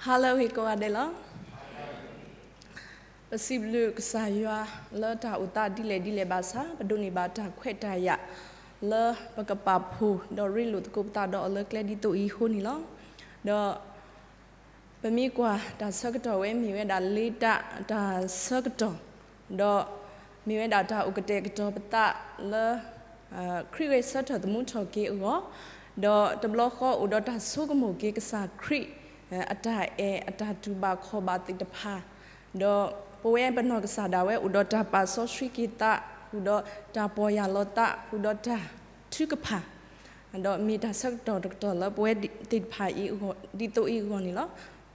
ဟါလၢအဂ့ၤကိးဂၤဒဲးလီၤ. ပစံးဘျုးကစၢ်ယွၤလၢတၢ်အိၣ်သးဒ်လဲၣ်ဒ်လဲၣ်ဘၣ်ဆၣ် ပဒိးန့ၢ်ဘၣ်တၢ်ခွဲးတၢ်ယာ် လၢပကပာ်ဖှိၣ်ဒီးရ့လိာ်သကိးပသးဒီးအီၤလၢကျဲဒ်သိးအံၤအဃိန့ၣ်လီၤ. ဒီး ပမ့ၢ်ကွၢ်တၢ်ဆၢကတီၢ်ဝဲမ့ၢ်ဝဲဒၣ်လ့တၢ်တၢ်ဆၢကတီၢ်, ဒီးမ့ၢ်ဝဲဒၣ်တၢ်အိၣ်ကတဲာ်ကတီၤပသးလၢ ခရံာ်ဂဲၤဆၢထၢၣ်သမူထီၣ်က့ၤအဂီၢ်, ဒီးတဘျီဃီအိၣ်ဒီးတၢ်ဆိကမိၣ်က့ၤကစၢ်ခရံာ် အတၢ်အဲၣ်အတၢ်တူၢ်ဘၣ်ခီၣ်ဘၣ်သ့ၣ်တဖၣ်, ဒီးပဝဲပနီၢ်ကစၢ်ဒၣ်ဝဲအိၣ်ဒီးတၢ်ပာ်စီဆှံက့ၤသး, ဃုာ်ဒီးတၢ်ပီၢ်ယၢ်လီၤသး, ဃုာ်ဒီးတၢ်ထုကဖၣ် ဒီးမ့ၢ်တၢ်ဆၢကတီၢ်တကတီၢ်လၢပဝဲသ့ၣ်တဖၣ်အံၤ ဒ်သိးအံၤအဂီၢ်န့ၣ်လီၤ.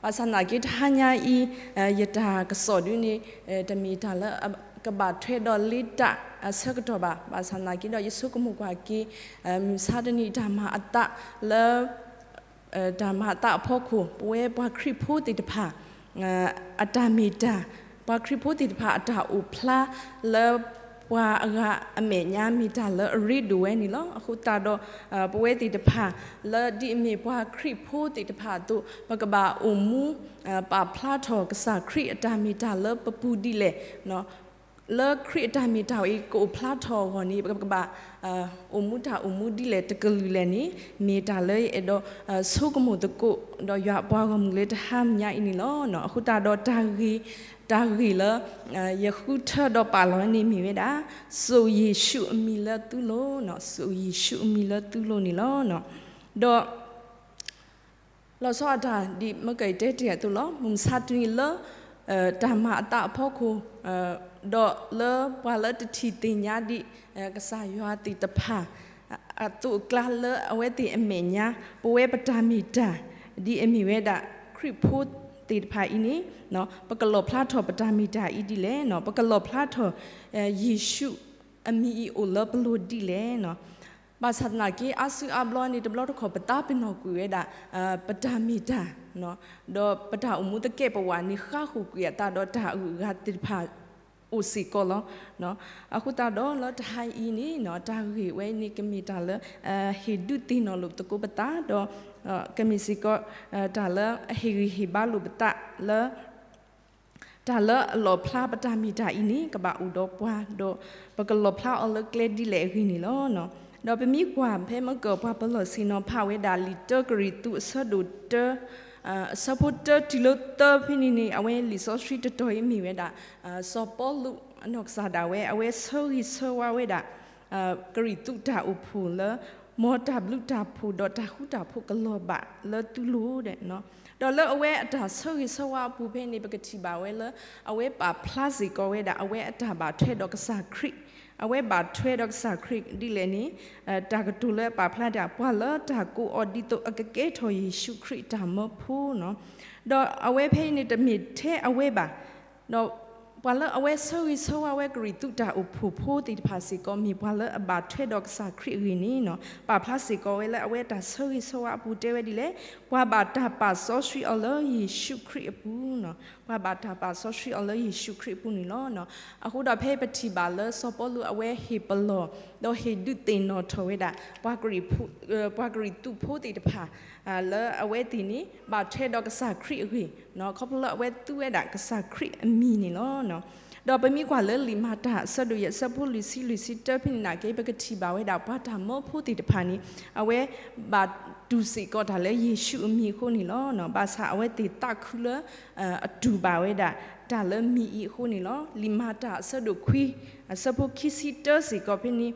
ဘၣ်ဆၣ်သနာ်က့တဟါညါအံၤ ယတၢ်ကစီၣ်ဒုန့ၣ် တမ့ၢ်တၢ်လၢကဘၣ်ထွဲဒီးလ့တၢ်အဆၢကတီၢ်ဘၣ်. ဘၣ်ဆၣ်သနာ်က့ဒီးယဆိကမိၣ်ကွၢ်က့ၤ မုၢ်မဆါတနံၤတၢ်မၤအသးလၢ တၢ်မၤအသးအဖီခိၣ် ပဝဲပှၤခရံာ်ဖိသ့ၣ်တဖၣ် အတၢ်မ့ၢ်တၢ်, ပှၤခရံာ်ဖိသ့ၣ်တဖၣ်အတၢ်အိၣ်ဖျါလၢပှၤအဂၤအမဲာ်ညါမ့ၢ်တၢ်လၢအရ့ဒိၣ်ဝဲန့ၣ်လီၤ. အဃိသတးဒီး ပဝဲသ့ၣ်တဖၣ်လၢဒ်အမ့ၢ်ပှၤခရံာ်ဖိသ့ၣ်တဖၣ်အသိး ပကဘၣ်အိၣ်မူ ပာ်ဖျါထီၣ်ကစၢ်ခရံာ်အတၢ်မ့ၢ်တၢ်လၢပပူၤဒ်လဲၣ် လၢခရံာ်အတၢ်မ့ၢ်တၢ်အံၤကအိၣ်ဖျါထီၣ်အဂီၢ်န့ၣ် ပကဘၣ် အိၣ်မူတၢ်အိၣ်မူဒ်လဲၣ်တကလုာ်လဲၣ်န့ၣ် မ့ၢ်တၢ်လၢယအဲၣ်ဒိး ဆိကမိၣ်သကိး ဒီးယွၤအပှၤဂီၢ်မုၢ်လၢတဟါညါအံၤန့ၣ်လီၤ. အဃိသတးဒီးတၢ်ဂ့ၢ် တၢ်ဂ့ၢ်လၢ ယဃုထၢဒီးပာ်လီၤန့ၣ်မ့ၢ်ဝဲဒၣ် စိာ်ယ့ၣ်ၡူးအမံၤလၢသုလိၤ, စိာ်ယ့ၣ်ၡူးအမံၤလၢသုလိၤန့ၣ်လီၤ. ဒီး လီၤဆီအတၢ်ဒ်မ့ၢ်ကတဲတ့ၢ်အသိးလီၤ. မုၢ်မဆါတနံၤလၢ တၢ်မၤအသးအဖီခိၣ် ဒီးလၢပှၤလၢတထံၣ်သ့ၣ်ညါဒံး ကစၢ်ယွၤသ့ၣ်တဖၣ် အသိးအကျါလၢအဝဲသ့ၣ်အမဲာ်ညါ ပဝဲပတၢ်မ့ၢ်တၢ် ဒ်အမ့ၢ်ဝဲဒၣ် ခရံာ်ဖိသ့ၣ်တဖၣ်အံၤန့ၣ် ပကလီၣ်ဖျါထီၣ်ပတၢ်မ့ၢ်တၢ်အံၤဒ်လဲၣ်, ပကလီၣ်ဖျါထီၣ် ယ့ၣ်ၡူးအမံၤအံၤအိၣ်လၢပလိၤဒ်လဲၣ်. ဘၣ်ဆၣ်သနာ်က့ အါစုအါဘျီန့ၣ် တဘျီတခီၣ်ပသးပ့ၤနီၣ်ကွံာ်ဝဲဒၣ် ပတၢ်မ့ၢ်တၢ် ဒီးပတၢ်အိၣ်မူသကဲးပဝးန့ၣ် ဃါဃုာ်ကွံာ်အသးဒီးတၢ်အဂုၤအဂၤသ့ၣ်တဖၣ် အိၣ်စ့ၢ်ကီးလီၤ. အဃိသတးဒီးလၢတဟါအံၤန့ၣ် တၢ်ဂ့ၢ်ဝဲန့ၣ် ကမ့ၢ်တၢ်လၢ ဟ့ၣ်ဒုးသ့ၣ်နီၣ်လိာ်သကိးပသး ဒီး ကမ့ၢ်စ့ၢ်ကီး တၢ်လၢအဟ့ၣ်ဂံၢ်ဟ့ၣ်ဘါလိာ်ပသးလၢ တၢ်လၢအလီၣ်ဖျါပတၢ်မ့ၢ်တၢ်အံၤန့ၣ် ကဘၣ်အိၣ်ဒီးပှၤ ဒီးပကလီၣ်ဖျါအီၤလၢကျဲဒ်လဲၣ်အဂ့ၢ်န့ၣ်လီၤ. ဒီးပမ့ၢ်ကွၢ်ဖဲမ့ၢ်ကပှၤပလီၢ်ဆ့ၣ်နီၤဖးဝဲဒၣ် လံာ်တၢကရံၣ်သူးအဆၢဒိၣ်တၢ အဆၢဖိတၢတုၤလၢသၢဖဲန့ၣ်န့ၣ် အဝဲလံာ်စီဆှံတတီၤအံၤမ့ၢ်ဝဲဒၣ် စီၤပီလူးအနီၢ်ကစၢ်ဒၣ်ဝဲ အဝဲဆၢဂ့ၤဆၢဝါဝဲဒၣ် ကရံၣ်သူးတၢ်အိၣ်ဖှိၣ်လၢ မ်တၢ်ဘျုးတၢ်ဖှိၣ်ဒီးတၢ်ဃူတၢ်ဖိးကလီၤဘၣ်လၢသုလိၤ ဒီးလၢအဝဲအတၢ်ဆၢဂ့ၤဆၢဝါအပူၤဖဲန့ၣ် ပကထံၣ်ဘၣ်ဝဲလၢ အဝဲပာ်ဖျါစ့ၢ်ကီးဝဲဒၣ် အဝဲအတၢ်ဘၣ်ထွဲဒီးကစၢ်ခရံာ်, အဝဲဘၣ်ထွဲဒီးကစၢ်ခရံာ်ဒ်လဲၣ်န့ၣ် တၢ်ကတိၤလၢအပာ်ဖျါဒၣ် ပှၤလၢတၢ်ကိးအီၤဒ်သိးအကကဲထီၣ်ယ့ၣ်ၡူးခရံာ်အတၢ်မၢဖိနီၤ. ဒီးအဝဲဖဲအံၤန့ၣ်တမ့ၢ်ထဲအဝဲဘၣ် ဒီးပှၤလၢအဝဲဆၢဂ့ၤဆၢဝါဝဲကရံၣ်သူးတၢ်အိၣ်ဖှိၣ်ဖိသ့ၣ်တဖၣ်စ့ၢ်ကီး မ့ၢ်ပှၤလၢအဘၣ်ထွဲဒီးကစၢ်ခရံာ်အဂ့ၢ်န့ၣ်နီၤ ပာ်ဖျါစ့ၢ်ကီးဝဲလၢအဝဲတၢ်ဆၢဂ့ၤဆၢဝါအပူၤတဲဝဲဒ်လဲၣ်, ပှၤဘၣ်တၢ်ပာ်စီဆှံအီၤလၢယ့ၣ်ၡူးခရံာ်အပူၤနီၤ, ပှၤဘၣ်တၢ်ပာ်စီဆှံအီၤလၢယ့ၣ်ၡူးခရံာ်အပူၤန့ၣ်လီၤ. အဃိဒီးဖဲပထံၣ်ဘၣ်လၢစီၤပီလူးအဝဲဟ့ၣ်ပလီၢ် ဒီးဟ့ၣ်ဒုးသ့ၣ်နီၣ်ထီၣ်ဝဲဒၣ် ပှၤကရံၣ်သူးဖိသ့ၣ်တဖၣ် လၢအဝဲသ့ၣ်န့ၣ် ဘၣ်ထွဲဒီးကစၢ်ခရံာ်အဂ့ၢ် ခီဖျိလၢအဝဲသူဝဲဒၣ်ကစၢ်ခရံာ်အမံၤန့ၣ်လီၤ. ဒီးပမ့ၢ်ကွၢ်လၢလံာ်မၤတၢ်အဆၢဒိၣ်ယဲၢ်အဆၢဖိလွံၢ်ဆံလွံၢ်ဆံတၢဖဲန့ၣ်နာ်က့ ပကထံၣ်ဘၣ်ဝဲဒၣ်ပှၤတၢ်မၢဖိသ့ၣ်တဖၣ်န့ၣ် အဝဲဘၣ်တူၢ်စ့ၢ်ကီးတၢ်လၢယ့ၣ်ၡူးအမံၤအဃိန့ၣ်လီၤ. ဘၣ်ဆၣ်အဝဲသ့ၣ်သးခုလၢ အတူၢ်ဘၣ်ဝဲဒၣ် တၢ်လၢမံၤအံၤအဃိန့ၣ်လီၤ. လံာ်မၤတၢ်အဆၢဒိၣ်ခွံ အဆၢဖိခံဆံတၢစ့ၢ်ကီးဖဲန့ၣ်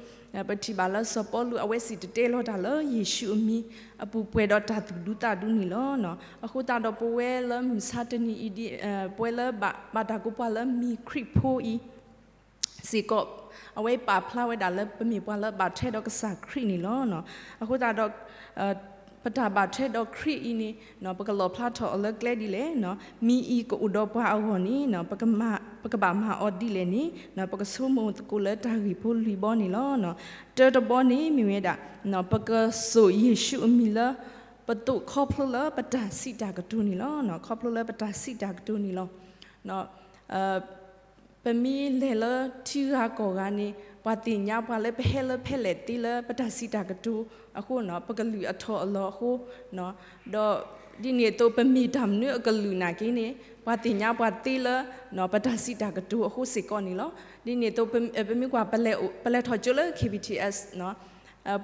ပထံၣ်ဘၣ်လၢစီၤပီလူးအဝဲစံၣ်တဲၤတဲလီၤတၢ်လၢယ့ၣ်ၡူးအမံၤ အပူၤပှဲၤဒီးတၢ်သူၣ်ဒူသးဒူန့ၣ်လီၤ. အဃိသတးဒီးပဝဲလၢမုၢ်မဆါတနံၤအံၤဒ် ပဝဲလၢဘၣ်တၢ်ကိးပှၤလၢမံၤခရံာ်ဖိအံၤ စ့ၢ်ကီး အဝဲပာ်ဖျါဝဲဒၣ်လၢပမ့ၢ်ပှၤလၢဘၣ်ထွဲဒီးကစၢ်ခရံာ်န့ၣ်လီၤ. အဃိသတးဒီး ပတၢ်ဘၣ်ထွဲဒီးခရံာ်အံၤန့ၣ် ပကလီၣ်ဖျါထီၣ်အီၤလၢကျဲဒ်လဲၣ်, မံၤအံၤကအိၣ်ဒီးပှၤအဂီၢ်န့ၣ် ပကဘၣ်မၤအီၤဒ်လဲၣ်န့ၣ် ပကဆိကမိၣ်သကိးလၢတၢ်ဂ့ၢ်ဖိလွံၢ်ဘီန့ၣ်လီၤ. တၢတဘီန့ၣ်မ့ၢ်ဝဲဒၣ် ပကစိာ်ယ့ၣ်ၡူးအမံၤလၢ ပသိးခီဖျိလၢပတၢ်စံးတၢ်ကတိၤန့ၣ်လီၤ. ခီဖျိလၢပတၢ်စံးတၢ်ကတိၤန့ၣ်လီၤ. ပမ့ၢ်လဲၤလၢထံဂၤကီၢ်ဂၤန့ၣ် ပှၤသ့ၣ်ညါပှၤလၢပဟဲလၢဖဲလဲၣ်သ့လၢပတၢ်စံးတၢ်ကတိၤအဃိ ပကလုၢ်အထီၣ်အလီၢ်အဃိ ဒီး ဒ်န့ၣ်အသိး ပမ့ၢ်တၢ်မနုၤအကလုာ်နာ်က့န့ၣ် ပှၤသ့ၣ်ညါပှၤသ့လၢ ပတၢ်စံးတၢ်ကတိၤအဃိစ့ၢ်ကီးန့ၣ်လီၤ. ဒ်န့ၣ်အသိး ပမ့ၢ်ကွၢ် ပလဲၤထီၣ်ကၠိလၢ K B T S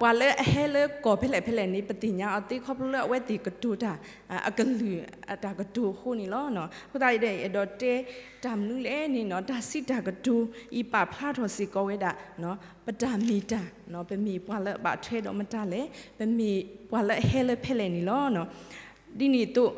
ပှၤလၢအဟဲလၢကီၢ်ဖဲလဲၣ်ဖဲလဲၣ်န့ၣ် ပသ့ၣ်ညါအီၤသ့ခီဖျိလၢအဝဲသ့ၣ်ကတိၤတၢ် အကလုာ်အတၢ်ကတိၤအဃိန့ၣ်လီၤ. အဃိသတးဒီး အဲၣ်ဒိးတဲတၢ်မနုၤလဲၣ်န့ၣ် တၢ်စံးတၢ်ကတိၤအံၤပာ်ဖျါထီၣ်စ့ၢ်ကီးဝဲဒၣ် ပတၢ်မ့ၢ်တၢ် ပမ့ၢ်ပှၤလၢအဘၣ်ထွဲဒီးမတၤလဲၣ်, ပမ့ၢ်ပှၤလၢအဟဲလၢဖဲလဲၣ်န့ၣ်လီၤ. ဒ်န့ၣ်အသိး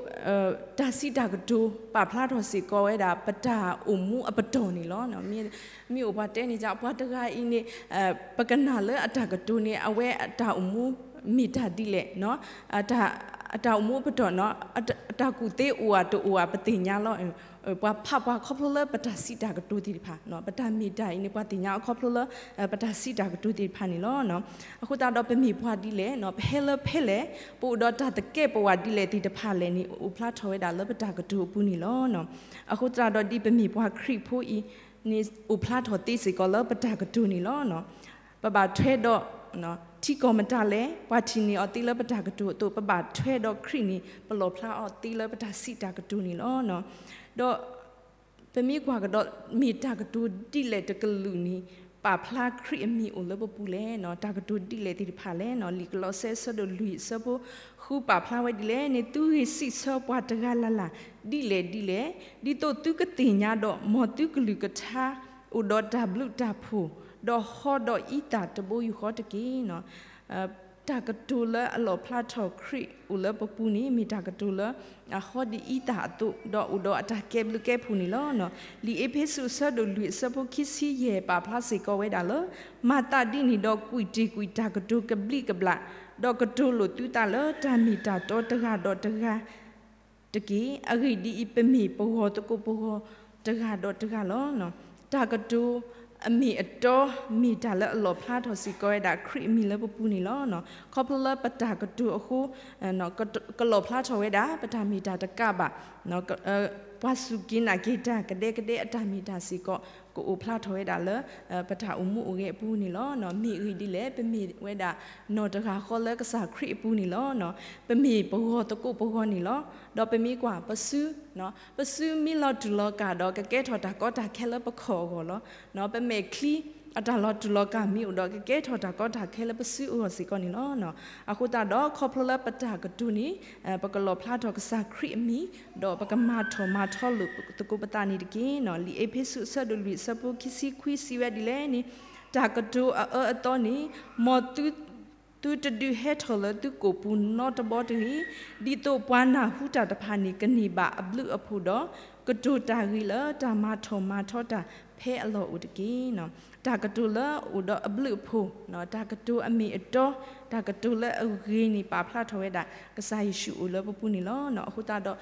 တၢ်စံးတၢ်ကတိၤပာ်ဖျါထီၣ်စ့ၢ်ကီးဝဲဒၣ် ပတၢ်အိၣ်မူအပတီၢ်န့ၣ်လီၤ. မ့ၢ်အိၣ်ပှၤတဲန့ၣ် ပှၤတဂၤအံၤန့ၣ် ပကနၣ်လၢအတၢ်ကတိၤန့ၣ် အဝဲအတၢ်အိၣ်မူမ့ၢ်တၢ်ဒ်လဲၣ်, အတၢ်အိၣ်မူအပတီၢ် အတၢ်ကူၣ်သ့အိၣ်ဧါတအိၣ်ဧါ ပသ့ၣ်ညါလီၤ. ပှၤဖးပှၤခီဖျိလၢပတၢ်စံးတၢ်ကတိၤသ့ၣ်တဖၣ်, ပတၢ်မ့ၢ်တၢ်အံၤန့ၣ် ပှၤသ့ၣ်ညါအီၤခီဖျိလၢ ပတၢ်စံးတၢ်ကတိၤသ့ၣ်တဖၣ်န့ၣ်လီၤ. အဃိသတးဒီးပမ့ၢ်ပှၤဒ်လဲၣ်, ပဟဲလၢဖဲလဲၣ်, ပအိၣ်ဒီးတၢ်သကဲးပဝးဒ်လဲၣ်သ့ၣ်တဖၣ်လဲၣ်န့ၣ် အိၣ်ဖျါထီၣ်ဝဲဒၣ်လၢပတၢ်ကတိၤအပူၤန့ၣ်လီၤ. အဃိသတးဒီးဒ်ပမ့ၢ်ပှၤခရံာ်ဖိအံၤန့ၣ် အိၣ်ဖျါထီၣ်သ့စ့ၢ်ကီးလၢပတၢ်ကတိၤန့ၣ်လီၤ. ပဘၣ်ထွဲဒီး ထံကီၢ်မတၤလဲၣ် ပှၤထံၣ်န့ၢ်အီၤသ့လၢပတၢ်ကတိၤအသိး ပဘၣ်ထွဲဒီးခရံာ်န့ၣ် ပလီၣ်ဖျါအီၤသ့လၢပတၢ်စံးတၢ်ကတိၤန့ၣ်လီၤ. ဒီး ပမ့ၢ်ကွၢ်ကဒီး မ့ၢ်တၢ်ကတိၤဒ်လဲၣ်တကလုာ်န့ၣ် ပာ်ဖျါခရံာ်အမံၤအိၣ်လၢပပူၤလဲၣ်, တၢ်ကတိၤဒ်လဲၣ်သ့ၣ်တဖၣ်လဲၣ်. လံာ်ကလီးစဲအဆၢဒိၣ်လွံၢ်အဆၢဖိဃုပာ်ဖျါဝဲဒ်လဲၣ်န့ၣ် သုဂ့ၤစံးဆၢပှၤတဂၤလၢ်လၢ် ဒ်လဲၣ်ဒ်လဲၣ်, ဒ်သိးသုကသ့ၣ်ညါဒီး မ်သုကလုၢ်ကထါအိၣ်ဒီးတၢ်ဘျုးတၢ်ဖှိၣ်, ဒီးဟီဒီးအံသၣ်တဘိယူၢ်ဃီတက့ၢ်. တၢ်ကတိၤလၢအလီၣ်ဖျါထီၣ်ခရံာ်အိၣ်လၢပပူၤန့ၣ် မ့ၢ်တၢ်ကတိၤလၢ အဟီဒ်အံသၣ်အသိး ဒီးအိၣ်ဒီးအတၢ်ကဲဘျုးကဲဖှိၣ်န့ၣ်လီၤ. လံာ်အ့းဖ့းစူးအဆၢဒိၣ်လွံၢ်အဆၢဖိခံဆံယဲၢ်ပာ်ဖျါစ့ၢ်ကီးဝဲဒၣ်လၢ မၤသးဒ်န့ၣ်ဒီးကွံာ်တ့ၢ်ကွံာ်တၢ်ကတိၤကဘျံးကဘျၣ်, ဒီးကတိၤလိာ်သုသးလၢတၢ်မ့ၢ်တၢ်တီတဂၤဒီးတဂၤ တက့ၢ်. အဂ့ၢ်ဒ်အံၤ, ပမ့ၢ်ပဂီၢ်သကိးပဂီၢ်တဂၤဒီးတဂၤလီၤ. တၢ်ကတိၤအမ့ၢ်အတီ မ့ၢ်တၢ်လၢအလီၣ်ဖျါထီၣ်စ့ၢ်ကီးဝဲဒၣ်ခရံာ်အမံၤလၢပပူၤန့ၣ်လီၤ. ခီဖျိလၢပတၢ်ကတိၤအဃိ ကလီၣ်ဖျါထီၣ်ဝဲဒၣ် ပတၢ်မ့ၢ်တၢ်တကးဘၣ် ပှၤစူၢ်က့ၤနာ်က့ၤတၢ် ကဒဲကဒဲအတၢ်မ့ၢ်တၢ်စ့ၢ်ကီး ကအိၣ်ဖျါထီၣ်ဝဲဒၣ်လၢ ပတၢ်အိၣ်မူအိၣ်ဂဲၤအပူၤန့ၣ်လီၤ. မ့ၢ်အဂ့ၢ်ဒ်လဲၣ်, ပမ့ၢ်ဝဲဒၣ်နီၢ်တဂၤဃီလၢကစၢ်ခရံာ်အပူၤန့ၣ်လီၤ. ပမ့ၢ်ပဂီၢ်သကိးပဂီၢ်န့ၣ်လီၤ. ဒီးပမ့ၢ်ကွၢ်ပစု ပစုမ့ၢ်လီၤတူာ်လီၤကာ်ဒီး ကကဲထီၣ်တၢ်ကီတၢ်ခဲလၢပခီၣ်အဂီၢ်လီၤ. ပမဲာ်ချံအတၢ်လီၤတူာ်လီၤကာ်မ့ၢ်အိၣ်ဒီး ကကဲထီၣ်တၢ်ကီတၢ်ခဲလၢပစုအဂီၢ်စ့ၢ်ကီးန့ၣ်လီၤ. အဃိသတးဒီး ခီဖျိလၢပတၢ်ကတိၤန့ၣ် ပကလီၣ်ဖျါထီၣ်ကစၢ်ခရံာ်အမံၤ, ဒီးပကမၤထီၣ်မၤထီလိာ်သကိးပသးန့ၣ်တက့ၢ်. လံာ်အ့းဖ့းစူးအဆၢဒိၣ်လွံၢ်အဆၢဖိခံဆံခွံစံးဝဲဒ်လဲၣ်န့ၣ်, တၢ်ကတိၤအအၢအသီန့ၣ် မ်သု သုတဒုးဟဲထီၣ်လၢသုကိာ်ပူၤနီတဘီတဂ့ၤ, ဒ်သိးပှၤနၢ်ဟူတၢ်တဖၣ်န့ၣ် ကန့ၢ်ဘၣ်အဘျုးအဖှိၣ်ဒီး ကတိၤတၢ်ဂ့ၤလၢတၢ်မၤထီၣ်မၤထီတၢ်ဖဲအလီၢ်အိၣ်တက့ၢ်. တၢ်ကတိၤလၢအအိၣ်ဒီးအဘျုးအဖှိၣ်, တၢ်ကတိၤအမ့ၢ်အတီ, တၢ်ကတိၤလၢအဂ့ၤန့ၣ် ပာ်ဖျါထီၣ်ဝဲဒၣ် ကစၢ်ယ့ၣ်ၡူးအိၣ်လၢပပူၤန့ၣ်လီၤ. အဃိသတးဒီး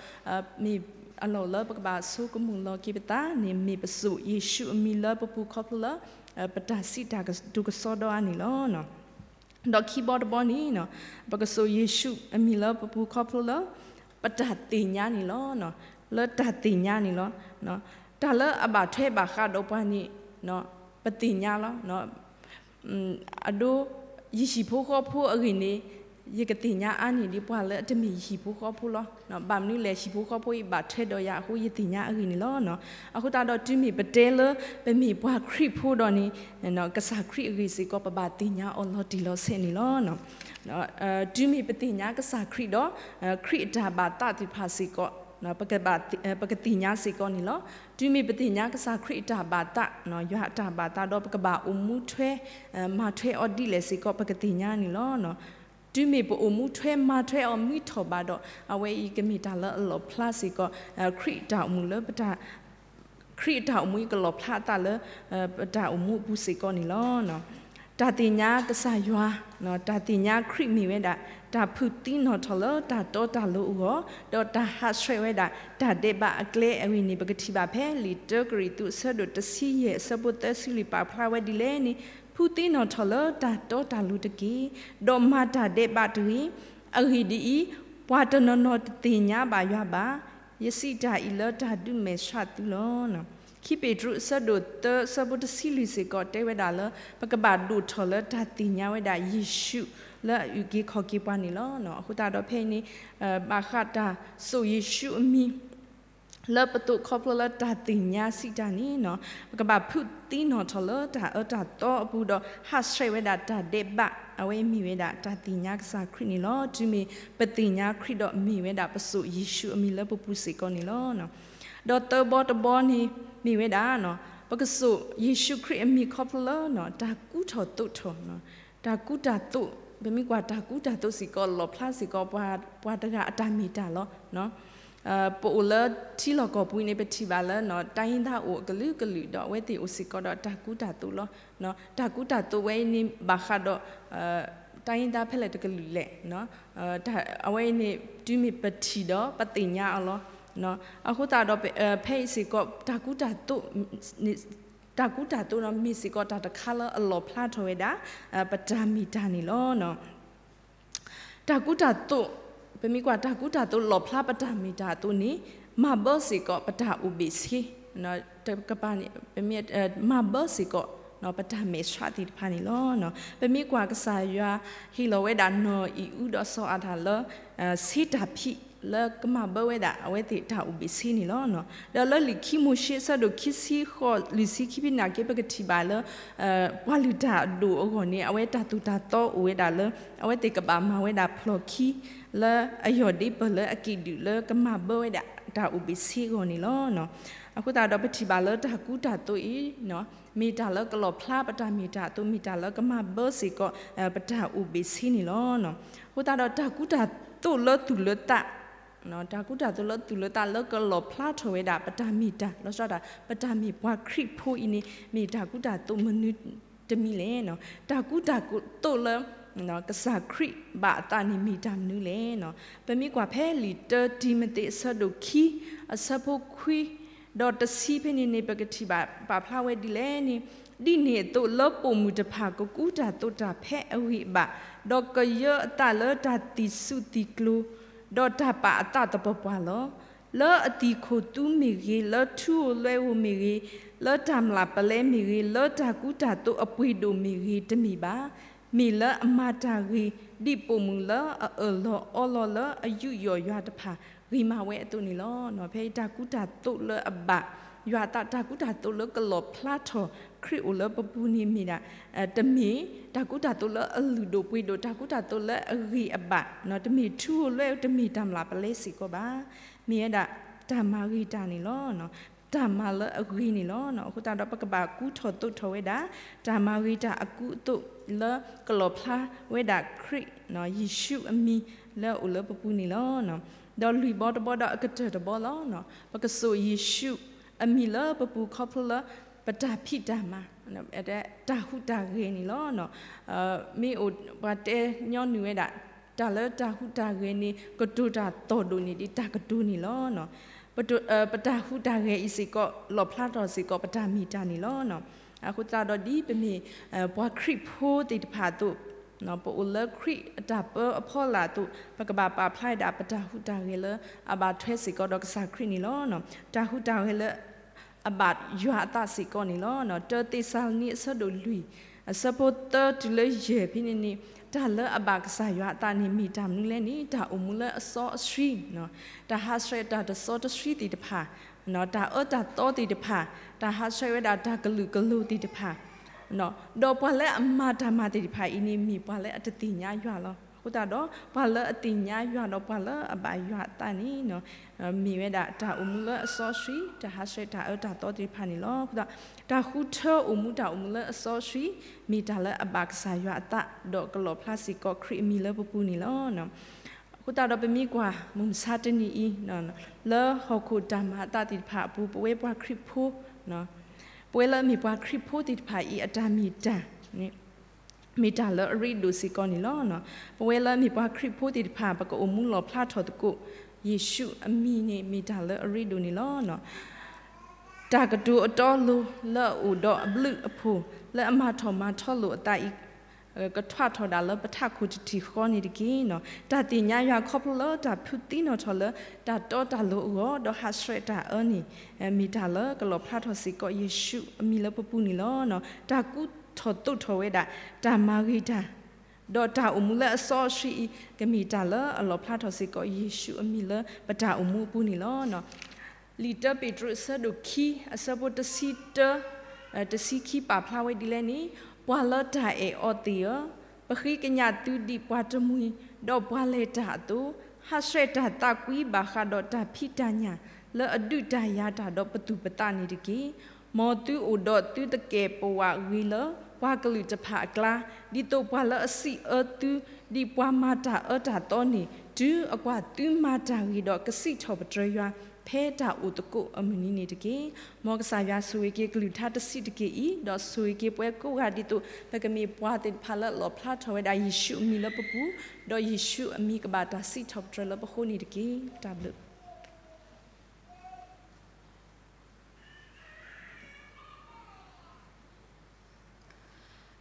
မ့ၢ်အလီၢ်လၢပကဘၣ်ဆိကမိၣ်လီၤက့ၤပသးန့ၣ် မ့ၢ်ပစိာ်ယ့ၣ်ၡူးအမံၤလၢပပူၤခီဖျိလၢ ပတၢ်စံးတၢ်ကတိၤကစီဒီအါန့ၣ်လီၤ. ဒီးခံဘီတဘီန့ၣ် ပကစိာ်ယ့ၣ်ၡူးအမံၤလၢပပူၤခီဖျိလၢ ပတၢ်သ့ၣ်ညါန့ၣ်လီၤ. လၢတၢ်သ့ၣ်ညါန့ၣ်လီၤ. တၢ်လၢအဘၣ်ထွဲဘၣ်ဃးဒီးပှၤန့ၣ် ပသ့ၣ်ညါလီၤ. အဒိ ယဟံၣ်ဖိဃီဖိအဂ့ၢ်န့ၣ် ယကသ့ၣ်ညါအါန့ၢ်ဒံးပှၤလၢအတမ့ၢ်ယဟံၣ်ဖိဃီဖိလီၤ. ဘၣ်မနုၤလဲၣ် ဟံၣ်ဖိဃီဖိအံၤဘၣ်ထွဲဒီးယၤအဃိ ယသ့ၣ်ညါအဂ့ၢ်န့ၣ်လီၤ. အဃိသတးဒီးတုၤမ့ၢ်ပတဲလၢ ပမ့ၢ်ပှၤခရံာ်ဖိဒီးန့ၣ် ကစၢ်ခရံာ်အဂ့ၢ်စ့ၢ်ကီး ပဘၣ်သ့ၣ်ညါအီၤလီၤတံၢ်လီၤဆဲးန့ၣ်လီၤ. တုၤမ့ၢ်ပသ့ၣ်ညါကစၢ်ခရံာ်ဒီး ခရံာ်အတၢ်ဘၣ်သးသ့ၣ်တဖၣ်စ့ၢ်ကီး ပကဘၣ် ပကသ့ၣ်ညါစ့ၢ်ကီးန့ၣ်လီၤ. တုၤမ့ၢ်ပသ့ၣ်ညါကစၢ်ခရံာ်အတၢ်ဘၣ်သး ယွၤအတၢ်ဘၣ်သးဒီး ပကဘၣ်အိၣ်မူထွဲ မၤထွဲအီၤဒ်လဲၣ်စ့ၢ်ကီး ပကသ့ၣ်ညါန့ၣ်လီၤ. တုၤမ့ၢ်ပအိၣ်မူထွဲမၤထွဲအီၤမုာ်ထီၣ်ဘၣ်ဒီး အဝဲအံၤကမ့ၢ်တၢ်လၢအလီၣ်ဖျါစ့ၢ်ကီး ခရံာ်အတၢ်အိၣ်မူလၢပတၢ် ခရံာ်အတၢ်အိၣ်မူအံၤကလီၣ်ဖျါအသးလၢ ပတၢ်အိၣ်မူအပူၤစ့ၢ်ကီးန့ၣ်လီၤ. တၢ်သ့ၣ်ညါကစၢ်ယွၤ, တၢ်သ့ၣ်ညါခရံာ်မ့ၢ်ဝဲဒၣ် တၢ်ဖုးသံနီၣ်ထီၣ်လၢတၢ်တီတၢ်လိၤအဂီၢ်, ဒီးတၢ်ဟးဆှဲးဝဲဒၣ် တၢ်ဒဲးဘးအကျဲအဂ့ၢ်န့ၣ် ပကထံၣ်ဘၣ်ဖဲလံာ်တၢကရံၣ်သူးအဆၢဒိၣ်တဆံယဲၢ်အဆၢဖိသၢဆံလွံၢ်ပာ်ဖျါဝဲဒ်လဲၣ်န့ၣ်, ဖုးသံနီၣ်ထီၣ်လၢတၢ်တီတၢ်လိၤတက့ၢ်, ဒီးမၤတၢ်ဒဲးဘးတဂ့ၤ. အဂ့ၢ်ဒ်အံၤ, ပှၤတနီၤနီၤတသ့ၣ်ညါဘၣ်ယွၤဘၣ်. ယစံးတၢ်အံၤလၢတၢ်ဒုးမဲာ်ဆှးသုလီၤ. ခံပ့းတရူးအဆၢဒိၣ်သၢအဆၢဖိတဆံလွံၢ်စ့ၢ်ကီးတဲဝဲဒၣ်လၢ ပကဘၣ်ဒိၣ်ထီၣ်လၢတၢ်သ့ၣ်ညါဝဲဒၣ်ယ့ၣ်ၡူး လၢအအုၣ်က့ၤခီၣ်က့ၤပှၤန့ၣ်လီၤ. အဃိသတးဒီးဖဲအံၤန့ၣ် ဘၣ်ဃးတၢ်ဆိၣ်ယ့ၣ်ၡူးအမံၤ လၢပသိးခီဖျိလၢတၢ်သ့ၣ်ညါစံးတၢ်န့ၣ် ပကဘၣ်ဖုးသံနီၣ်ထီၣ်လၢတၢ်အၢတၢ်သီအပူၤဒီး ဟးဆှဲးဝဲဒၣ်တၢ်ဒဲးဘး အဝဲမ့ၢ်ဝဲဒၣ်တၢ်သ့ၣ်ညါကစၢ်ခရံာ်န့ၣ်လီၤ. တုၤမ့ၢ်ပသ့ၣ်ညါခရံာ်ဒီးမ့ၢ်ဝဲဒၣ်ပဆိၣ်ယ့ၣ်ၡူးအမံၤလၢပပူၤစ့ၢ်ကီးန့ၣ်လီၤ. ဒီးသၢဘီတဘီန့ၣ် မ့ၢ်ဝဲဒၣ် ပကဆိၣ်ယ့ၣ်ၡူးခရံာ်အမံၤခီဖျိလၢ တၢ်ကူထီၣ်သိးထီၣ် တၢ်ကူတၢ်သိး, ပမ့ၢ်ကွၢ်တၢ်ကူတၢ်သိးစ့ၢ်ကီး လီၣ်ဖျါစ့ၢ်ကီး ပှၤတဂၤအတၢ်မ့ၢ်တၢ်လီၤ. ပအိၣ်လၢထံလီၢ်ကီၢ်ပူၤန့ၣ် ပထံၣ်ဘၣ်လၢ တိုင်းရင်းသား အိၣ်အကလုာ်ကလုာ် ဒီးအဝဲသ့ၣ်အိၣ်စ့ၢ်ကီးဒီးတၢ်ကူတၢ်သိးလီၤ. တၢ်ကူတၢ်သိးဝဲအံၤန့ၣ် ဘၣ်ဃးဒီး တိုင်းရင်းသား ဖဲလဲၣ်တကလုာ်လဲၣ်. အဝဲအံၤန့ၣ် တုၤမ့ၢ်ပထံၣ်ဒီးပသ့ၣ်ညါအီၤလီၤ. အဃိသတးဒီး ဖဲအံၤစ့ၢ်ကီး တၢ်ကူတၢ်သိး တၢ်ကူတၢ်သိးဒီး မ့ၢ်စ့ၢ်ကီးတၢ်တခါလၢအလီၣ်ဖျါထီၣ်ဝဲဒၣ် ပတၢ်မ့ၢ်တၢ်န့ၣ်လီၤ. တၢ်ကူတၢ်သိး, ပမ့ၢ်ကွၢ်တၢ်ကူတၢ်သိးလီၣ်ဖျါပတၢ်မ့ၢ်တၢ်အသိးန့ၣ် မၤဘၢစ့ၢ်ကီးပတၢ်အိၣ်ဘ့ၣ်ဆ့, တကပၤန့ၣ် မၤဘၢစ့ၢ်ကီး ပတၢ်မဲာ်ဆှးသ့ၣ်တဖၣ်န့ၣ်လီၤ. ပမ့ၢ်ကွၢ်ကစၢ်ယွၤဟ့ၣ်လီၤဝဲဒၣ်နီၢ်အံၤအူဒီးစီၤအၤဒၣ်လၢ ဆ့တၢ်ဖံး လၢကမၤဘၢဝဲဒၣ် အဝဲသ့ၣ်တၢ်အိၣ်ဘ့ၣ်ဆ့န့ၣ်လီၤ. ဒီးလၢလံာ်ခံမိၤၡ့အဆၢဒိၣ်ခံဆံဃိး လွံၢ်ဆံခံဖဲန့ၣ်က့ ပကထံၣ်ဘၣ်လၢ ပှၤလုၢ်တၢ်အဒိၣ်အဂီၢ်န့ၣ် အဝဲတၢ်သိၣ်တၢ်သီအိၣ်ဝဲဒၣ်လၢ အဝဲသ့ၣ်ကဘၣ်မၤဝဲဒၣ်ဖျီၣ်ခံ လၢအယီၢ်ဒ့ပၢၢ်လၢအကံၣ်ဒုၣ်လၢကမၤဘၢဝဲဒၣ်တၢ်အိၣ်ဘ့ၣ်ဆ့အဂီၢ်န့ၣ်လီၤ. အဃိသတးဒီးပထံၣ်ဘၣ်လၢတၢ်ကူတၢ်သိးအံၤ မ့ၢ်တၢ်လၢကလီၣ်ဖျါပတၢ်မ့ၢ်တၢ်အသိး မ့ၢ်တၢ်လၢကမၤဘၢစ့ၢ်ကီး ပတၢ်အိၣ်ဘ့ၣ်ဆ့န့ၣ်လီၤ. အဃိသတးဒီးတၢ်ကူတၢ်သိးလၢသူၣ်လၢသး တၢ်ကူတၢ်သိးလၢသူၣ်လၢသးလၢကလီၣ်ဖျါထီၣ်ဝဲဒၣ် ပတၢ်မ့ၢ်တၢ် လီၤဆီဒၣ် ပတၢ်မ့ၢ်ပှၤခရံာ်ဖိအံၤန့ၣ် မ့ၢ်တၢ်ကူတၢ်သိးမနုၤတမံၤလဲၣ်. တၢ်ကူတၢ်သိးလၢ ကစၢ်ခရံာ်ဘၣ်အသးန့ၣ်မ့ၢ်တၢ်မနုၤလဲၣ်. ပမ့ၢ်ကွၢ်ဖဲလံာ်တၢတံၤမသ့းအဆၢဒိၣ်ခံ အဆၢဖိခွံ ဒီးတဆံဖဲန့ၣ်န့ၣ် ပကထံၣ်ဘၣ်ပာ်ဖျါဝဲဒ်လဲၣ်န့ၣ်, ဒ်န့ၣ်အသိးလၢပိာ်မုၣ်တဖၣ်ကကူတၢ်သိးတၢ်ဖဲအဂ့ၢ်အဘၣ်, ဒီးကယၢအသးလၢတၢ်သံၣ်စူၣ်သံၣ်ကျိၤ, ဒီးတၢ်ပာ်အသးသပှၢ်ပှၢ်လီၤ. လၢအသံၣ်ခိၣ်သူမ့ၢ်ဂ့ၤ, လၢထူဧိၤလွဲဧိၤမ့ၢ်ဂ့ၤ, လၢတၢ်မျၢ်ပလဲမ့ၢ်ဂ့ၤ, လၢတၢ်ကူတၢ်သိးအပှ့ၤဒိၣ်မ့ၢ်ဂ့ၤတမ့ၢ်ဘၣ်. မ့ၢ်လၢအမၤတၢ်ဂ့ၤ ဒ်ပိာ်မုၣ်လၢအအၢၣ်လီၤအီလီၤလၢအယူးယီၣ်ယွၤတဖၣ် ဂ့ၤမးဝဲအသိးန့ၣ်လီၤ. ဖဲအံၤတၢ်ကူတၢ်သိးလၢအဘၣ်ယွၤအသး, တၢ်ကူတၢ်သိးလၢကလီၣ်ဖျါထီၣ်ခရံာ်အိၣ်လၢပပူၤန့ၣ်မ့ၢ်ဒၣ် တမ့ၢ်တၢ်ကူတၢ်သိးလၢအလုၢ်ဒိၣ်ပှ့ၤဒိၣ်, တၢ်ကူတၢ်သိးလၢအဂ့ၤအဘၣ်, တမ့ၢ်ထူဧိၤလွဲဧိၤ, တမ့ၢ်တၢ်မျၢ်ပလဲစ့ၢ်ကီးဘၣ်. မ့ၢ်ဝဲဒၣ်တၢ်မၤဂ့ၤတၢ်န့ၣ်လီၤ. တၢ်မၤလၢအဂ့ၤန့ၣ်လီၤ. အဃိသတးဒီးပကဘၣ်ကူထီၣ်သိးထီၣ်ဝဲဒၣ် တၢ်မၤဂ့ၤတၢ်အကူအသိးလၢကလီၣ်ဖျါဝဲဒၣ်ခရံာ် ယ့ၣ်ၡူးအမံၤလၢအအိၣ်လၢပပူၤန့ၣ်လီၤ. ဒီးလွံၢ်ဘီတဘီဒီးအကတၢၢ်တဘီလီၤ. ပကဆိၣ်ယ့ၣ်ၡူးအမံၤလၢပပူၤခီဖျိလၢ ပတၢ်ဖံးတၢ်မၤ တၢ်ဟူးတၢ်ဂဲၤန့ၣ်လီၤ. မ့ၢ်အိၣ်ပှၤတဲညီနုၢ်ဝဲဒၣ် တၢ်လၢတၢ်ဟူးတၢ်ဂဲၤန့ၣ် ကတိၤတၢ်သီၣ်ဒိၣ်န့ၢ်ဒံး တၢ်ကတိၤန့ၣ်လီၤ. ပတၢ်ဟူးတၢ်ဂဲၤအံၤစ့ၢ်ကီး လီၣ်ဖျါထီၣ်စ့ၢ်ကီး ပတၢ်မ့ၢ်တၢ်န့ၣ်လီၤ. အဃိသတးဒီးဒ်ပမ့ၢ် ပှၤခရံာ်ဖိသ့ၣ်တဖၣ်အသိး, ပအိၣ်လၢခရံာ်အတၢ်ပၢအဖီလာ်အသိး ပကဘၣ်ပာ်ဖျါဝဲဒၣ် ပတၢ်ဟူးတၢ်ဂဲၤလၢအဘၣ်ထွဲစ့ၢ်ကီးဒီးကစၢ်ခရံာ်န့ၣ်လီၤ. တၢ်ဟူးတၢ်ဂဲၤလၢ အဘၣ်ယွၤအသးစ့ၢ်ကီးန့ၣ်လီၤ. တၢသ့းစၤလနံအဆၢဒိၣ်လွံၢ် အဆၢဖိသၢတုၤလၢယဲၢ်ဖဲန့ၣ်န့ၣ်, တၢ်လၢအဘၣ်ကစၢ်ယွၤအသးန့ၣ် မ့ၢ်တၢ်မနုၤလဲၣ်န့ၣ်, တၢ်အိၣ်မူလၢအစီအဆှံ, တၢ်ဟးဆှဲးတၢ်တစီတဆှံသ့ၣ်တဖၣ်, တၢ်အၢတၢ်သီသ့ၣ်တဖၣ်, တၢ်ဟးဆှဲးဝဲဒၣ်တၢ်ကလုာ်ကလိၤသ့ၣ်တဖၣ်, ဒီးပှၤလၢအမၤတၢ်မၤသ့ၣ်တဖၣ်အံၤန့ၣ် မ့ၢ်ပှၤလၢအတသ့ၣ်ညါယွၤလီၤ. အဃိသတးဒီး ပှၤလၢအသ့ၣ်ညါယွၤဒီးပှၤလၢအဘၣ်ယွၤအသးန့ၣ် မ့ၢ်ဝဲဒၣ်တၢ်အိၣ်မူလၢအစီအဆှံ, တၢ်ဟးဆှဲးတၢ်အၢတၢ်သီသ့ၣ်တဖၣ်န့ၣ်လီၤ. အဃိသတး တၢ်ဃုထၢအိၣ်မူ တၢ်အိၣ်မူလၢအစီအဆှံ မ့ၢ်တၢ်လၢအဘၣ်ကစၢ်ယွၤအသး ဒီးကလီၣ်ဖျါစ့ၢ်ကီးခရံာ်အမံၤလၢပပူၤန့ၣ်လီၤ. အဃိသတးဒီးပမ့ၢ်ကွၢ် မုၢ်မဆါတနံၤအံၤ လၢဟီၣ်ခိၣ်တၢ်မၤအသးသ့ၣ်တဖၣ်အပူၤ ပဝဲပှၤခရံာ်ဖိ ပဝဲလၢအမ့ၢ်ပှၤခရံာ်ဖိသ့ၣ်တဖၣ်အံၤ အတၢ်မ့ၢ်တၢ်န့ၣ် မ့ၢ်တၢ်လၢအရ့ဒိၣ်စ့ၢ်ကီးန့ၣ်လီၤ. ပဝဲလၢအမ့ၢ်ပှၤခရံာ်ဖိသ့ၣ်တဖၣ် ပကအိၣ်မူလီၣ်ဖျါထီၣ်သကိး ယ့ၣ်ၡူးအမံၤန့ၣ် မ့ၢ်တၢ်လၢအရ့ဒိၣ်န့ၣ်လီၤ. တၢ်ကတိၤအတီအလိၤလၢအအိၣ်ဒီးအဘျုးအဖှိၣ် လၢအမၤထီၣ်မၤထီလိာ်အသးအံၤ ကထွဲထီၣ်ဒၣ်လၢပထးခိၣ်တထံၣ်ဃီန့ၣ်တက့ၢ်. တၢ်သ့ၣ်ညါယွၤခီဖျိလၢတၢ်ဖုးသံနီၣ်ထီၣ်လၢ တၢ်တီတၢ်လိၤအဂီၢ် ဒီးဟးဆှဲးတၢ်အၢန့ၣ် မ့ၢ်တၢ်လၢကလီၣ်ဖျါထီၣ်စ့ၢ်ကီးယ့ၣ်ၡူးအမံၤလၢပပူၤန့ၣ်လီၤ. တၢ်ကူထီၣ်သိးထီၣ်ဝဲဒၣ် တၢ်မၤဂ့ၤတၢ် ဒီးတၢ်အိၣ်မူလၢအစီအဆှံအံၤ ကမ့ၢ်တၢ်လၢအလီၣ်ဖျါထီၣ်စ့ၢ်ကီးယ့ၣ်ၡူးအမံၤလၢပတၢ်အိၣ်မူအပူၤန့ၣ်လီၤ. လံာ်တၢပ့းတရူးအဆၢဒိၣ်ခံ အဆၢဖိတဆံတၢ တဆံခံ ပာ်ဖျါဝဲဒ်လဲၣ်န့ၣ်, ပှၤလၢတၢ်အဲၣ်အီၤသ့ၣ်ဧၢ, ပဃ့ကညးသုဒ်ပှၤတမှံၤ, ဒီးပှၤလဲၤတၢ်အသိး, ဟးဆှဲးတၢ်သးကွံဘၣ်ဃးဒီးတၢ်ဖံးတၢ်ညၣ် လၢအဒုးတၢ်ယၤတၢ်ဒီးပသူၣ်ပသးန့ၣ်တက့ၢ်. မ်သုအိၣ်ဒီးသုတကဲာ်ပဝးဂ့ၤလၢ ပှၤကလုာ်တဖၣ်အကျါ, ဒ်သိးပှၤလၢအစံးအၢသု ဒ်ပှၤမၤတၢ်အၢတၢ်သီန့ၣ်, တုၤအကွၢ်သုမၤတၢ်ဂ့ၤဒီးကစံးထီၣ်ပတြၢၤယွၤ ဖဲတၢ်အိၣ်သကိးအမုၢ်နံၤန့ၣ်တက့ၢ်. မ်ကစၢ်ယွၤဆိၣ်ဂ့ၤက့ၤကလုၢ်ကထါတဆံးတက့ၢ်အံၤ, ဒီးဆိၣ်ဂ့ၤက့ၤပှၤကိးဂၤဒ်သိး ပကမ့ၢ်ပှၤသ့ၣ်တဖၣ်လၢအလီၣ်ဖျါထီၣ်ဝဲဒၣ်ယ့ၣ်ၡူးအမံၤလၢပပူၤ, ဒီးယ့ၣ်ၡူးအမံၤကဘၣ်တၢ်စံးထီၣ်ပတြၢၤလၢပဃိန့ၣ်တက့ၢ်. တၢ်ဘျုး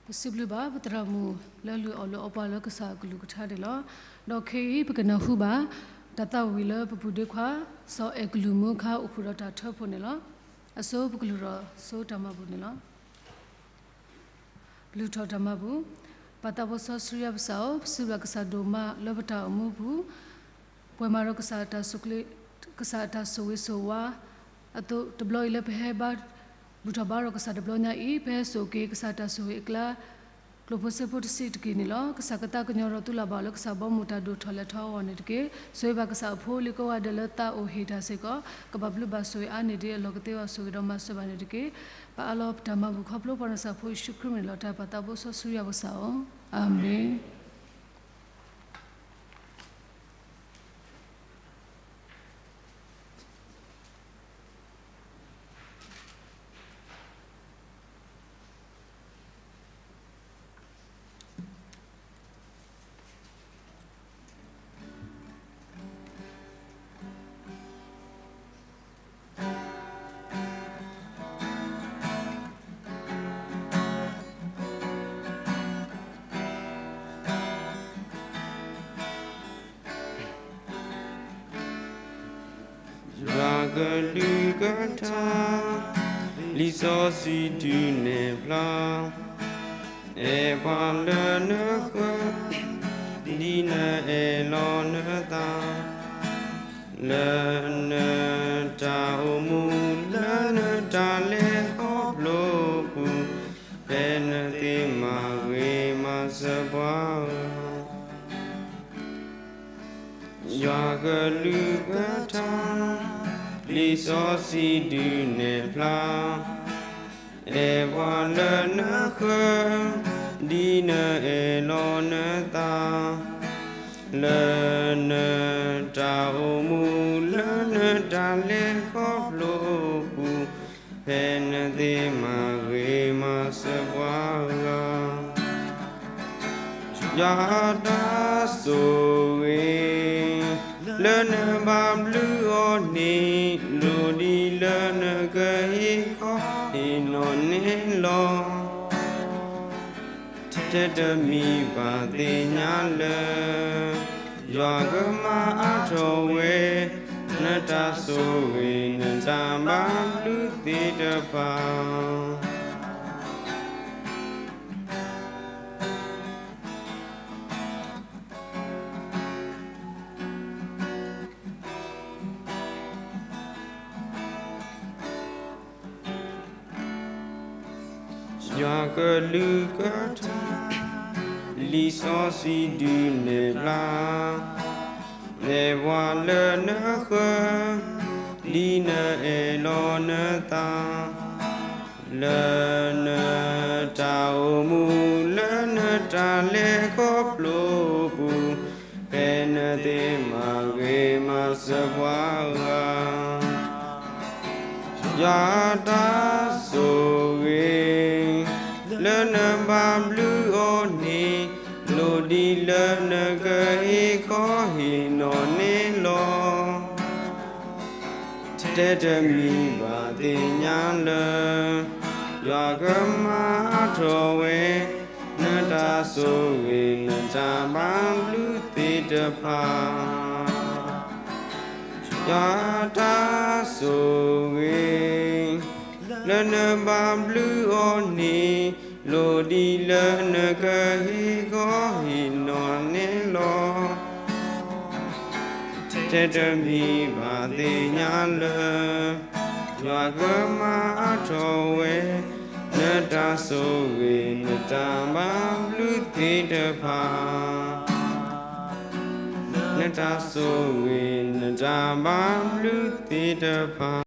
ပစံးဘျုးဘၣ်ပသရၣ်မုၣ်လၢလုၢ်အီၣ်လၢအီပှၤလၢကစၢ်အကလုၢ်ကထါန့ၣ်လီၤ. ဒီးခဲအံၤပကနၢ်ဟူဘၣ် တၢ်သးဝံၣ်လၢပပူၤဒ့ခွါ စီၤအဲၣ်ကလုၢ်မူခါအိၣ်ဖှိၣ်ဒီးတၢ်ထၢဖှိၣ်န့ၣ်လီၤ. အဆိပကလုၢ်ထီၣ်စိတၢ်မၤဘူၣ်န့ၣ်လီၤ. ပလုၢ်ထီၣ်တၢ်မၤဘူၣ်, ပၢ်သးဘိစီဆှံယွၤပကစၢ်ဧၢ, ပစံးဘျုးကစၢ်ဒိၣ်မးလၢပတၢ်အိၣ်မူပူၤ, ပှဲၤမးဒီးကစၢ်တၢ်ဆိၣ်ဂ့ၤဆိၣ်ဝါအသိး, တဘျီအံၤလၢပဟဲဘါဘူၣ်ထီၣ်ဘါထီၣ်ကစၢ်တဘျီညါအံၤ, ပဟဲစိာ်က့ၤကစၢ်တၢ်ဆိၣ်ဂ့ၤအကျါ ကျိၣ်ဖိစ့ဖိတဆံးတက့ၢ်န့ၣ်လီၤ. ကစၢ်ကသးကညီၤဒီးသူလၢ်ဘၣ်အီၤလၢကစၢ်ဘီမုၢ်တၢ်ဒိၣ်ထီၣ်လဲၤထီၣ်အဂီၢ်န့ၣ်တက့ၢ်. ဆိၣ်ဂ့ၤဘၣ်ကစၢ်အဖိလံၤကိးဂၤဒဲးလၢသးအိၣ်ဟ့ၣ်တၢ်စ့ၢ်ကီး, ကဘၣ်ဘျုးဘၣ်ဆိၣ်ဂ့ၤအါန့ၢ်ဒ်အလီၢ်ကသ့အဂီၢ် ဆိၣ်ဂ့ၤဒီးမၤစၢၤဘၣ်န့ၣ်တက့ၢ်. ပအၢၣ်လီၤပတၢ်မၤဘူၣ်ခီဖျိပှၤနၢ်စၢ်ဖိယ့ၣ်ၡူးခရံာ်မ့ၢ်လီၤ. တၢ်ပၢ်သးဘိစီဆှံယွၤပကစၢ်ဧၢ, အၤမ့ၣ်. ယွၤကလုၢ်ကထါ လံာ်စီဆှံဒုးနဲၣ်ဖျါ, အဲၣ်ပှၤလၢနဃၢၤ, ဒ်နအဲၣ်လီၤနသး, လၢနတၢ်အိၣ်မူ လၢနတၢ်လဲၤခီဖျိပူၤ, ဖဲနသ့မၤဂ့ၤမၤစၢၤပှၤဧၢ. ယွၤကလုၢ်ကထါ လံာ်စီဆှံဒုးနဲၣ်ဖျါ, အဲၣ်ပှၤလၢနဃၢၤ, ဒ်နအဲၣ်လီၤနသး, လၢနတၢ်အိၣ်မူ လၢနတၢ်လဲၤခီဖျိပူၤ, ဖဲနသ့မၤဂ့ၤမၤစၢၤပှၤဧၢ. ယွၤတၢ်ဆိၣ်ဂ့ၤ လၢနဘၣ်ဘျုးအီၤန့ၣ်, လိၣ်ဒံးလၢနကဟ့ၣ်ခီဟ့ၣ်နီၤန့ၣ်လီၤ. ထဲတမံၤဘၣ်သ့ၣ်ညါလၢ ယွၤကမၤအါထီၣ်ဝဲ နတၢ်ဆိၣ်ဂ့ၤ နတၢ်ဘၣ်ဘျုးသ့ၣ်တဖၣ် ယွၤကလုၢ်ကထါ လံာ်စီဆှံဒုးနဲၣ်ဖျါ, အဲၣ်ပှၤလၢနဃၢၤ, ဒ်နအဲၣ်လီၤနသး, လၢနတၢ်အိၣ်မူ လၢနတၢ်လဲၤခီဖျိပူၤ, ဖဲနသ့မၤဂ့ၤမၤစၢၤပှၤဧၢ. ယွၤတၢ်ဆိၣ်ဂ့ၤ လၢနဘၣ်ဘျုးအီၤန့ၣ်, လိၣ်ဒံးလၢနကဟ့ၣ်ခီဟ့ၣ်နီၤန့ၣ်လီၤ. ထဲတမံၤဘၣ်သ့ၣ်ညါလၢ ယွၤကမၤအါထီၣ်ဝဲ နတၢ်ဆိၣ်ဂ့ၤ နတၢ်ဘၣ်ဘျုးသ့ၣ်တဖၣ် ယွၤတၢ်ဆိၣ်ဂ့ၤ လၢနဘၣ်ဘျုးအီၤန့ၣ်, လိၣ်ဒ်လၢနကဟ့ၣ်ဂီၢ်ဟ့ၣ်နီၢ်န့ၣ်လီၤ. ထဲတမံၤဘၣ်သ့ၣ်ညါလၢ ယွၤကမၤအါထီၣ်ဝဲ နတၢ်ဆိၣ်ဂ့ၤနတၢ်ဘၣ်ဘျုးသ့ၣ်တဖၣ်, နတၢ်ဆိၣ်ဂ့ၤနတၢ်ဘၣ်ဘျုးသ့ၣ်တဖၣ်.